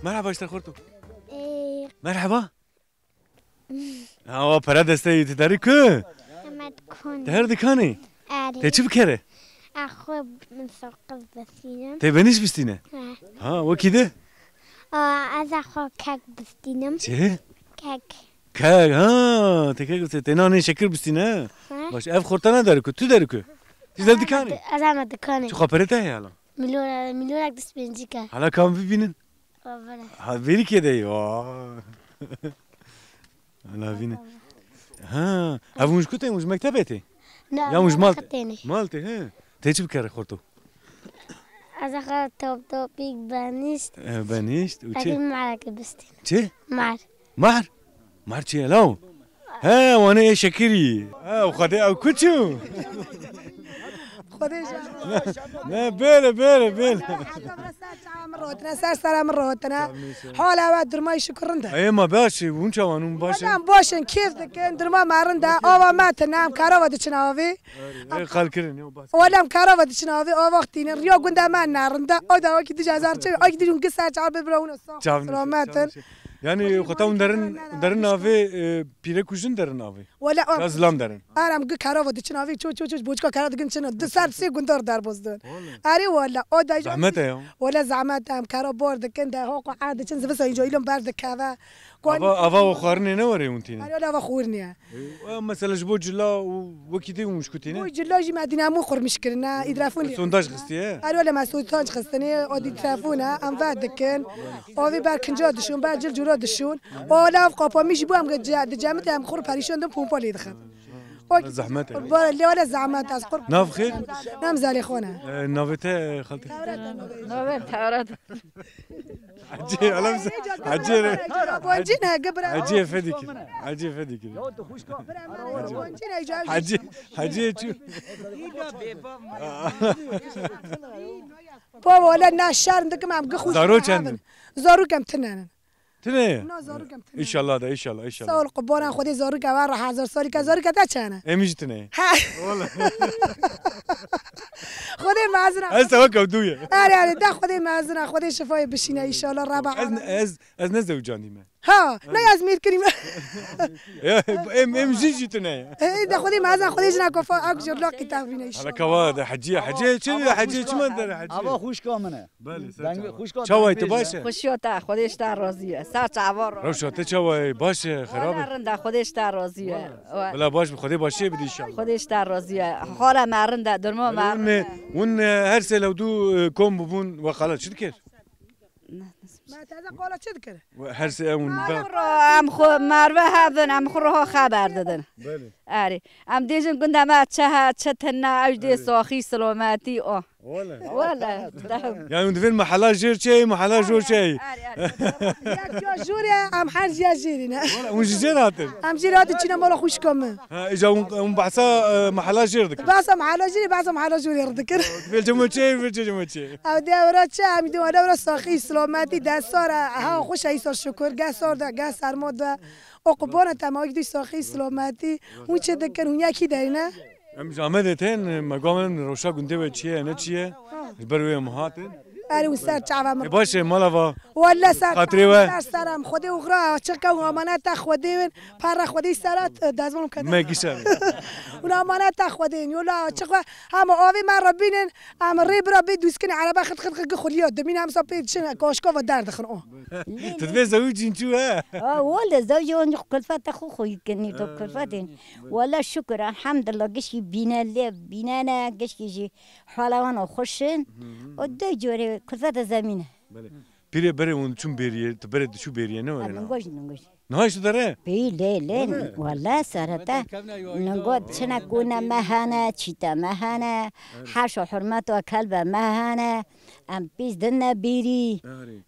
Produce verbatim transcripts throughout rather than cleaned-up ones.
Merhaba, ji te xorto. Ee, Merhaba. Ha, wa pere destê yî, tu derî ku? Hema dikanê. Te her dikanê? Erê. Te çi bikere? Ez xwe misoqiz bistînim. Te benîş bistîne? He. Ha, wekî de? Aa, ez ê xwe kek bistînim. Çi? Kek. Kek, ha, te kek bistîne. Te nanê şekir bistîne, he? He. Baş, ev xortana derî ku, tu derî ku? Ji dev dikanê? Ez hema dikanê. Çi xwe pere te heye hala? Milyon, milyonek dest pêncî ke. Hala kam bibînin? Babere. Ha, vêrîkê de ye. Aa. Hala vîne. Ha, ev hûn ji ku tên? Hûn ji mektebê tê? Ne, ya hûn ji mal tê? Mal tê, he. Te çi bikere xorto? Ez axa top topîk benîşt. E, benîşt û çi? Tabî mareke bistîne. Çi? Mar. Mar? Mar çi ye law? He, wane ê şekirî. He, û Xwedê ew kuçû. Xwedê ji Ne, bêle, bêle, bêle. Ser çava min rotine, ser sera min rotine. Hala we durmayî şikir rind e. Ê, ma baş e, hûn çawan hûn baş e? Em baş in, kêf dikin, durma me rind e, ava me tine, em karava diçin avê. Ê, xal kirin, yo, bas. Wele em karava diçin avê, ava xtînin, riya gunda me narind e, o da wekî dij hezar çev, wekî dij hûn gi ser çav bibira hûn sax, selamet in. Yanî, xwe ta hûn derin, derin avê, e, pîrek û jin derin avê? Wele, o Ya zilam derin. Erem gi karava diçin avê, ço, ço, ço, boçka kara dikin çin, di ser sê gundar derbas din. Erê wele, o da Zehmet e ya. Wele zehmet e, em kara bor dikin, de ho ku erd diçin, zivisa înca îlon ber dikeve. Ava, ava we xwarinê ne were hûn tîne? Erê wele ava xwirniye. E, mesela ji bo cila û wekî dê hûn ji ku tîne? Bu cila jî me dîne hemû qurmiş kirine, îdrafûn lê. Sondaj xistiye? Erê wele me sondaj xistine, o dî telefon e, em ve dikin. Avê ber kinca dişûn, ber cil cura dişûn. Wele ev qapa min jî bû, em ge-, ce-, di cemidê em xwe perîşan din, pompa lê dixin. Zehmet e. Lê wele zehmet ez qur- Nav xêr? Nam Zelêxan e. E, navê te, xaltê? Navê Tewret. Hacî, alam se-, Hacî re. Boncî ne, ge bira. Hacî Efendî kir. Hacî Efendî kir. Boncî ne, Hacî, Hacî çû. Po wele na şerm dikim em ge xwe Zaro çend in? Zarok em tinen in. Tine ye? Na zarok em tine. Înşallah de, înşallah, înşallah. Sağ ol, qurbanan Xwedê zarok ew re hezar salî ke, zarok te çene? Em jî tine ye. Ha. Wala. Xwedê mezin e. Ez te wek ew dû ye. Erê, erê, de Xwedê mezin e, Xwedê şifayê bişîne înşallah, Reba Ez, ez, ez ne zewicandî me. Ha, ne ez mêr kirî me. Ya, em, em jin jî tine ye. Ê, de Xwedê mezin e, Xwedê jina kofa ak jor laqî tevîne înşallah. Hala kawa de heciye, heciye çi, heciye çi me de heciye. Ava xwişka min e. Belê, ser çava. Çaway, tu baş e? Xweşiya te, Xwedê ji te razî ye. Ser çava ro. Rewşa te çawa ye? Baş e, xerab e? Wala rind e, Xwedê ji te razî ye. Bila baş bi, Xwedê başiyê bidî înşallah. Xwedê ji te razî ye. Xala me rind e, durma me rind e. Hûn, e, her sê lewdû, e, kom bûbûn, we xala çi dikir? Me teze qala çi dikir? We her sê ew hûn be- Em xwe merve hebin, em xwe roha xeber didin. Belê. Erê. Em dêjin gunda me çi he, çi tune, ew jî dê saxî, silametî, o. Wele. Wele. Yani hûn divên mehela jêr çê, mehela jor çê. Erê, erê. Ya jor e, em her jiya jêrî ne. Wele, hûn ji jêr hatin? Em jêr hatin çîna mala xwişka min. Ha, îca hûn, hûn behsa, e, mehela jêr dikin? Behsa mehela jêrî, behsa mehela jorê re dikin. Divê cemo çê, divê cemo çê. Ew dê ew ra çi, em dê wele ew ra saxî, silametî, desar e, ha, xweş e, îsal şukur, geh sar de, geh serma de. O qubana te ma wekî dî saxî, silametî. Hûn çi dikin, hûn yekî derî ne? Em ji Amedê tên, me gava min rewşa gundê we çi ye, ne çi ye? Ji ber wê em hatin. Erê hûn ser çava min. E, baş e, mala va. Welle ser, xatirê we. Ser, ser em. Xwedê û xira açiq ke hûn amaneta Xwedê win. Para Xwedê ser at, e, dezmon kede. Me gişa. Hûn amaneta Xwedê win. Yola açiq we. Hema avê me re bînin. Em rê bira bê dûskinê erebe xit, xit, xit, gi xuliya dimîn, em sa pê diçin, kaşka ve derdixin o. Tu divê zewicîn çû he? Ha, wele zewicî on kulfeta xwe xwe yî kinî, top kulfetên. Wele şukur, elhamdulillah, gişkî bîne lê, bîne ne, gişkî jî hala wan xweş in. O du corê kulfeta zemîne. Belê. Pîrê berê hûn çûn bêriyê, tu berê diçû bêriyê ne were? Ningoj, ningoj. Niha tu dere? Pê lê, lê, wele serete. Ningo çine kûne me hene, çîte me hene, haş û hurmet û kelbe me hene. Em pîs din ne bîrî.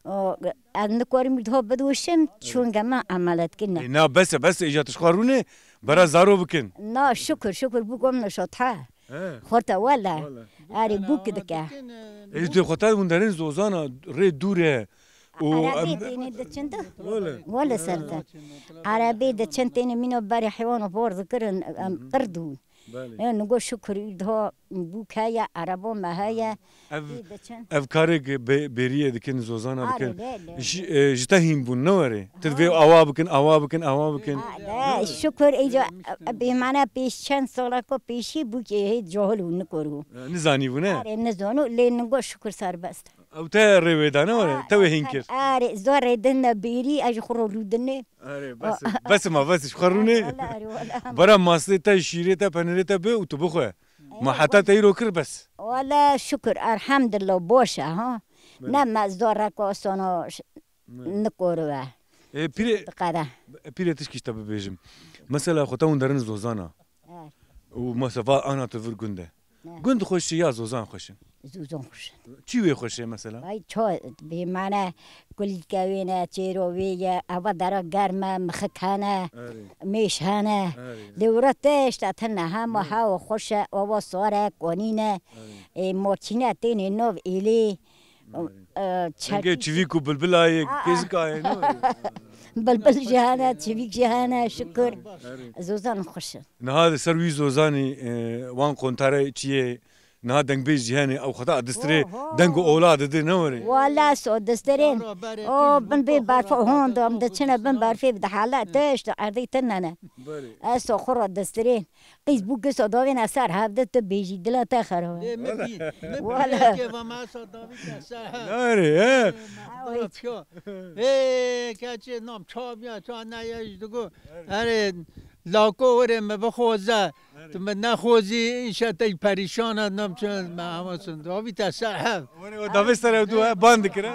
O, ez nikorim ho bidwişim, çûnge me emalet kine. E, na bes e, bes e, îca tu ji xwe rûne, bera zaro bikin. Na, şukur, şukur, bû kom nişot ha. He. Xorta wele. Wele. Erê bûk dike. Ê, tu xwe te hûn derin zozana rê dûr e. Û Erebê em têne diçin de. Wele. Wele ser de. Erebê diçin têne mîno berê heywan û bor dikirin, em qir dûn. Belê. E, ningo şukur, daha bûk heye, erebo me heye. Ev, Ê diçin. Ev karê bê-, bêriyê dikin, zozana Are, dikin. Lê, lê, Ji, lê. E, ji te hîn bûn, ne were? Tu divê Ha. awa bikin, awa bikin, awa bikin. Ha, de, şukur, îca, e, bêmane pêş çend sala ku pêşî bû ki hê cahil û nikor bû. E, nizanî bû, ne? Are, nizano, lê ningo şukur serbest. Ew te rê wê da, ne were? Ha, Te wê hîn kir. Are, zor rê din ne bêrî, ez ji xwe re rûdinê. Erê, bes, bes ma, bes, ji xwe rûnê. Wala, erê, wala. Bara mastê te, şîrê te, penirê te bi û tu bixwe. Ma Erê, heta wala. te îro kir bes. Wala şukur, elhamdulillah, boş e, ha. Belê. Ne me zor reko sono ş-, Belê. nikor we. E, pîrê, Diqede. Pîrê tişkî ji te bibêjim. Mesela xwe te hûn derin zozana. Evet. Û mesela va ana tu vir gund e. Ne. Gund xweş e ya zozan xweş in? Zozan xweş in. Çi wê xweş e mesela? Ay, ço bêmane kulîlke wê ne, çêro wê ye, eva dera germ e, mixik hene, Erê. mêş hene. Erê. Lê wira tişta tine hema Erê. hewa xweş e, eva sar e, konîn e. Erê. E, makîne tênê nav êlê. Erê. E, Dengê çekî- çivîk û bilbila ye, Aa. kêzika ye, ne? Bilbil jî hene, çivîk jî hene, şukur. Erê. Zozan xweş in. Niha li ser wî zozanî, e, wan kontare çi ye? Niha dengbêj jî hene, ew xwe ta distirê Oho. deng û ola dide, ne were? Wala so distirên. Ara berê O, tîj bin bû bê xwe berfo ra hon dom, xwe diçine bin xwe berfê bi dihala tişt erdê tine ne. Berê. Ez so xwe ra distirên. Qîz bû giso davêne ser hevde tu bêjî dila te xerab e. Lê min bî, min Wala. bî yekê va me sa davî te ser hev. Nare, he? Ê, me Ew hîç. Piyo. Ê, keçê nam çav ya, ça ne ya ji digo. Erê, lako were me bixoze. Tu me nexozî, îşe te perîşan e, nam çi me hema sun. Davî te ser hev. Were o davê ser ew du he, ban dikire.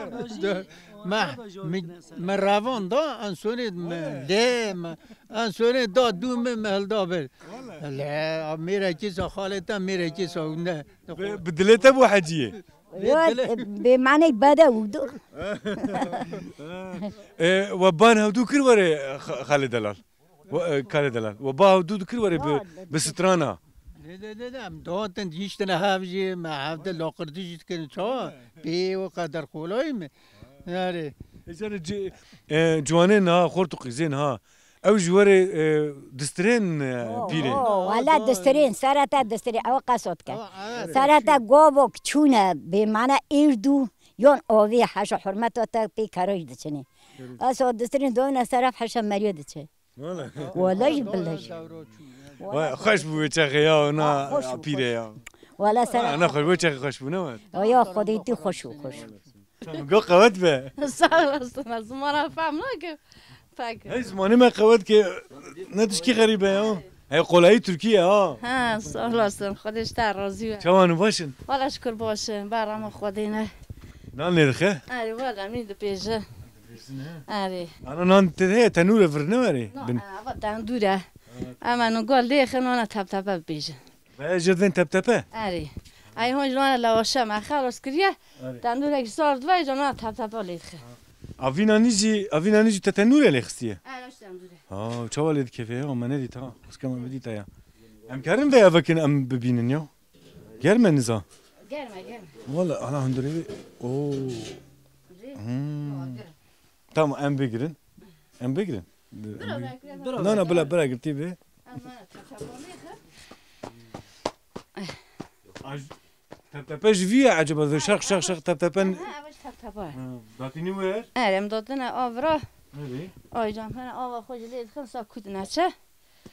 Me, me, me revan da, en sonê me lê me, en sonê da dû me, me hilda ber. Wala. Lê, a mêrekî sa xalê te, mêrekî sa ne. Bi, bi dilê te bû heciyê. Yo, bê maney bade û du. E, we ban hevdû kir were, e, Xa-, Xalê Delal. We, e, Kalê Delal. We ba hevdû dikir were bi, Ba, bi strana. Lê, lê, lê, lê, em dihatin, dihiştine hev jî, me hevde laqirtî jî dikin, ça? Pê o qeder kolay mı? Yarê. E, canê ci-, e, ciwanê niha, xort û qîzê niha. Ew ji were, e, distirên, e, Oh, pîrê. oh, wala distirên, sere te distirê, ew qesot ke. Ew, ew, Sere te govok çûne, bê mane êrdû, yon ovê heşa hurmeta te pê keroj diçinê. Keroj. Eso distirên dovine seref heşa meriyo diçe. Wala. Wala jî billah jî. Vay, xweş bû wê çaxê ya, na, Ah, xweş bû, pîrê xweş. ya. Wala ser Ah, ne xweş, wê çaxê xweş bû, ne were? Ya, ya, Xwedê tî xweş û xweş. Go qewet be. Sağ olasın, ziman fam nake. Peki. Hey, zimanê me qewet ke, ne tişkî xerîbe ya. Hey, qolayî Tirkiye ha. Ha, sağ olasın, Xwedê ji te razî be. Çawan baş in? Wala şükür baş in, berama Xwedê ne. Nan lê dixe? Erê, wala min dipêje. Erê. Ana nan te heye, tenûre vir ne were? No, Bin- e, ava tendûre. Ama nu gol lê xe nana tap tapa bêje. Ve jêr vên tep tepe? Erê. Ay hon ji nana lawaşa me xelas kiriye. Erê. Tendûrek sar dibe, ji nana tap tapa lê dixe. Avîna nî jî, avîna nî jî te tenûre lê xistiye? Erê, eş tendûre. Ha, çawa lê dikeve ya? Me nedît ha. Xwişka me bidît ya. Em kerin vê evekin em bibînin ya. Germe niza. Germe, germe. Wala, ana hundurê vê. Oo. Rê. Hmm. Tamam, em bigirin. Em bigirin. Bira, bira, bira. Na, na, bila, bila girtî bê. Em nana teptepa lê xe. Aj, teptepe ji vî ye, eceba, şax, şax, şax, teptepen. Ha, ev teptepa. Ha, datînî wer? Erê, em datine av ra. Erê. Ay can, hene ava xwe ji lê dixin, sa kut neçe.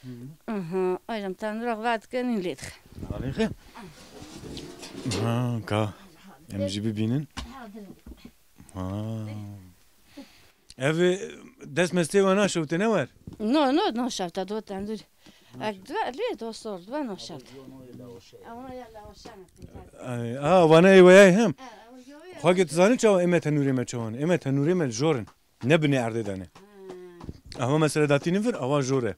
Hı. Aha, ay can, tendura xwe dike, nî lê dixe. Alê xe. Ha, ka. Em jî bibînin. Ha. Ev, e, dest mestê we naşewte ne wer? No, no, naşewte do tendûr. Ek dibe lê do sor dibe naşewte. Ama ya lavaşan. Ay, a, vana ê weyay hem. Xwake tu zanî çawa ême tenûrê me çawan? Ême tenûrê me jor in. Ne binê erdê de ne. Ama mesela datî nivir, awa jor e.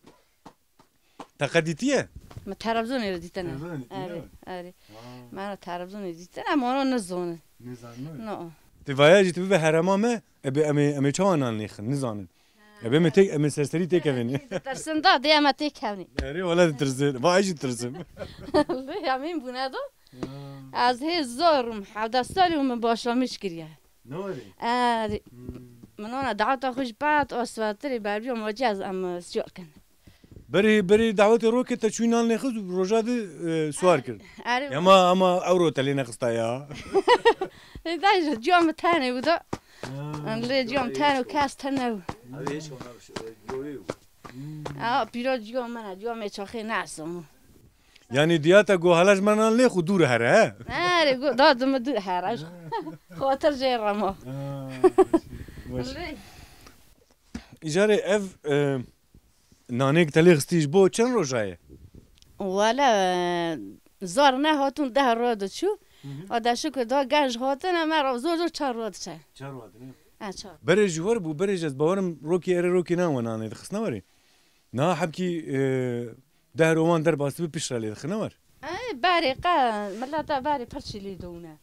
Te qe dîtiye? Me televîzyonê re dîtine. Televîzyonê dîtine? Erê, erê. Ha. Me re televîzyonê dîtine, ama ona nizonin. Nizanin? No. Ti vaya jî ti bibe herema me, ebe em ê, em ê çawa nan lêxin, nizanin. Ha. Ebe me tê, em ê serserî têkevin. Tersin da, dê em têkevin. Erê, wala ditirsin. Va ez jî ditirsim. Lê em ê bûne do. Ya. Ez hê zor im, hevdeh salî û min başlamış kiriye. Ne were? Erê. Hmm. Min ona daweta xwe ji pet asfertirê berbiya macî ez em, e, siyar kin. Berê, berê dawetê rokê te çûyî nan lê xist û roja di, e, siwar kir. Erê. Ema, ema ewro te lê nexista ya. Ê, dayê, ciya min tenê bû da. Ha. Lê ciya min tenê û kes tune bû. Ew hêç xwe navş-, e, gorî bû. Aa, pîra ciya min e, ciya mêçaxê nesan. Yani diya te got, hala ji me nan lê xwe dûr here, he? Erê, got, da di min dûr here. Xatir jê re ma. Ha, baş. Lê. Îcarê ev, e, nanê ku te lê xistî ji bo çend roja ye? Wele, e, zar nehatûn deh roj diçû. Hı hı. A deşik da genc hatine me re zor zor çar roj diçe. Çar roj ne? Ha, çar. Berê ji wer bû, berê ji ez bawerim rokî erê rokî nan we nanê dixistine werê. Niha hebkî, e, deh rojan derbas dibe piştre lê dixine wer. Ey, berê qe, mileta berê pirçî lê dûne.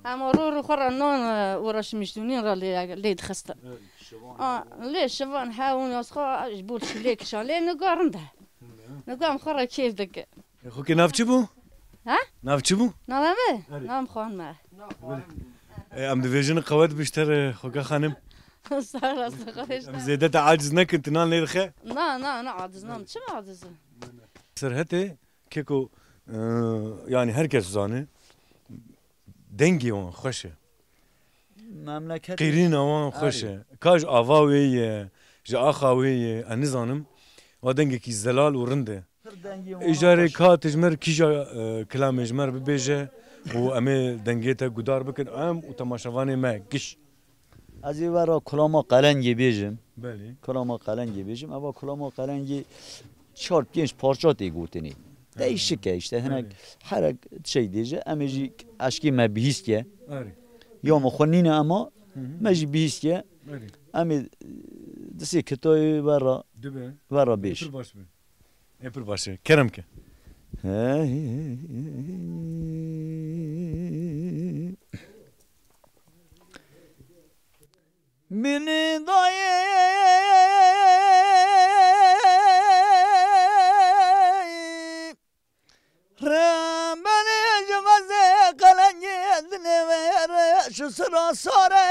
Ema ro ro xwe re nan, e, uğraşmış dûnîn re lê, lê dixistin. Evet, şivan. A, lê şivan hewûn yaz xwe ji bo çîlê kişan. Lê niga rind e. Hı. Niga em xwe re kêf dike. E, xwe ke nav çi bû? Ha? Nav çi bû? Nava me? Erê. Nam xwan me. E, em divêjin qewet bişter, e, xwe ke xanim. Sağ olasın, xweş. Em zêde te aciz nekin, tu nan lê dixe? Na, na, na, aciz nam. Çima aciz im? Serhetê, keko, e, yani her kes zane, dengê wan xweş e. Memleket. Qîrîna wan xweş e. Erê. Ka ji ava wê ye, ji axa wê ye, ez nizanim. Wa dengekî zelal û rind e. Îcarê ka tu ji me re kîja, e, kilamê ji me re bibêje û em ê dengê te guhdar bikin, em û temaşevanê me giş. Ez ê we re kulama qelengê bêjim. Belê. Kulama qelengê bêjim. Eva kulama qelengê çar pênc parça tê gotinê. Değişik e işte. Hinek herek şey dêje. Em ê jî eşkê me bihîstiye. Erê. Ya me xwe nîne ema, hı hı, me jî bihîstiye. Erê. Em ê disê kitayê we re, dibe, we re bêj. Pir baş be. Ê pir baş e. Kerem ke. Bini dayê. Rembelê ji vazê qelengê dinêvêre şu sira sare.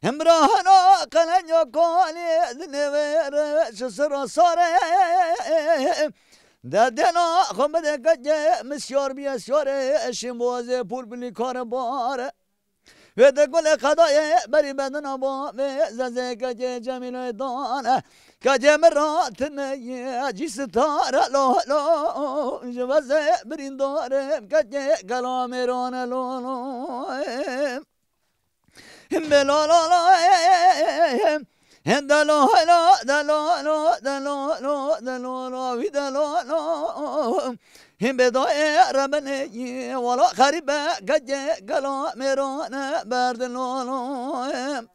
Hemrahana qelengê kolê dinêvêre şu sira sare. Dedena xwe bide keke misyar biye syare, şîmbozê pûl bilî kare bare. Wê de gulê qedayê berî bedina bavê zezê kekê Cemîlê dane. Kekê min ratine ye cî sitare lo lo. Ji veze birîndarê kekê gela mêrane lo lo. Him be lo lo lo. Him de lo lo de lo lo de lo lo de lo lo wî de lo lo. Him be dayê rebenê wala xerîbe gece gela mêrane berdin lo lo.